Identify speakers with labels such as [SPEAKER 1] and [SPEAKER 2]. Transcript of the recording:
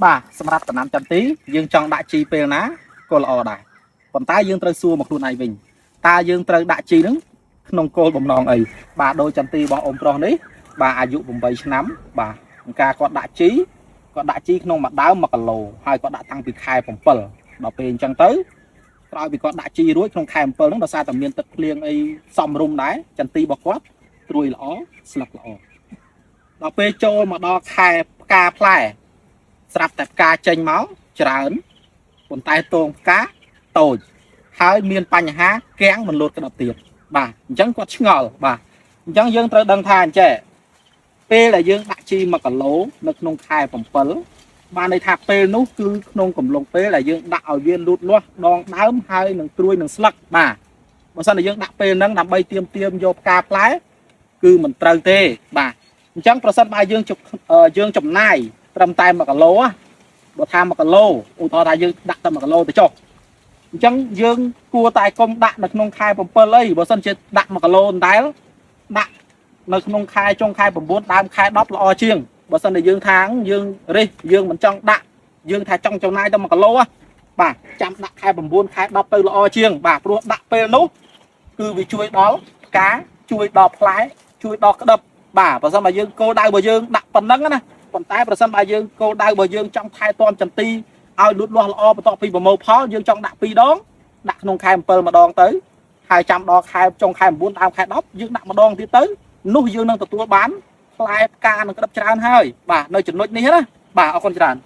[SPEAKER 1] បាទសម្រាប់ដំណាំចន្ទីយើងចង់ដាក់ជីពេលណាក៏ល្អដែរប៉ុន្តែយើងត្រូវសួរមកខ្លួនឯងវិញតើយើងត្រូវដាក់ជីហ្នឹងក្នុងគោលបំណងអីបាទដូចចន្ទីរបស់អ៊ំប្រុសនេះបាទអាយុ8ឆ្នាំបាទក្នុងការគាត់ដាក់ជីគាត់ដាក់ជីក្នុងមួយដើម1គីឡូហើយគាត់ដាក់តាំងពីខែ7ដល់ពេលអញ្ចឹងទៅក្រោយពីគាត់ដាក់ជីរួចក្នុងខែ7ហ្នឹងដោយសារតែមានទឹកភ្លៀងអីសំរុំដែរចន្ទីរបស់គាត់ត្រួយល្អស្លឹកល្អដល់ពេលចូលមកដល់ខែផ្កាផ្លែ ស្រាប់តែផ្កាចេញមកច្រើនប៉ុន្តែតងផ្កាតូចហើយមានបញ្ហាកាំងមិនលូតក្តាប់ទៀតបាទអញ្ចឹងគាត់ឆ្ងល់បាទអញ្ចឹងយើងត្រូវដឹងថាអញ្ចេះពេលដែលយើងដាក់ជី1គីឡូនៅក្នុងខែ7បានន័យថាពេលនោះគឺក្នុងកំឡុងពេលដែលយើងដាក់ឲ្យវាលូតលាស់ដងដើមហើយនឹងត្រួយនឹងស្លឹកបាទបើសិនតែយើងដាក់ពេលហ្នឹងដើម្បីទៀមទៀមយកផ្កាផ្លែគឺមិនត្រូវទេបាទអញ្ចឹងប្រសិនបើយើងយើងចំណាយ ត្រឹមតែ1គីឡូណាបើថា1គីឡូឧទាហរណ៍ថាយើងដាក់តែ1គីឡូទៅចុះអញ្ចឹងយើងគួរតែកុំដាក់នៅក្នុងខែ7អីបើសិនជាដាក់1គីឡូដដែលដាក់នៅក្នុងខែចុងខែ9ដើមខែ10ល្អជាងបើសិនជាយើងថាងយើងរិះយើងមិនចង់ដាក់យើងថាចង់ចំណាយតែ1គីឡូណាបាទចាំដាក់ខែ9ខែ10ទៅល្អជាងបាទព្រោះដាក់ពេលនោះគឺវាជួយដល់ផ្កាជួយដល់ផ្លែជួយដល់ក្តឹបបាទបើសិនបើយើងគោលដៅរបស់យើងដាក់ប៉ុណ្ណឹងណា ប៉ុន្តែប្រសិនបើយើងគោលដៅរបស់យើងចង់ថែទាំចន្ទីឲ្យលូតលាស់ល្អបន្ទាប់ពីប្រមូលផលយើងចង់ដាក់2ដងដាក់ក្នុងខែ7ម្ដងទៅហើយចាំដល់ខែចុងខែ9ដើមខែ10យើងដាក់ម្ដងទៀតទៅនោះយើងនឹងទទួលបានផ្លែផ្កានិងក្តិបច្រើនហើយបាទនៅចំណុចនេះណាបាទអរគុណច្រើន។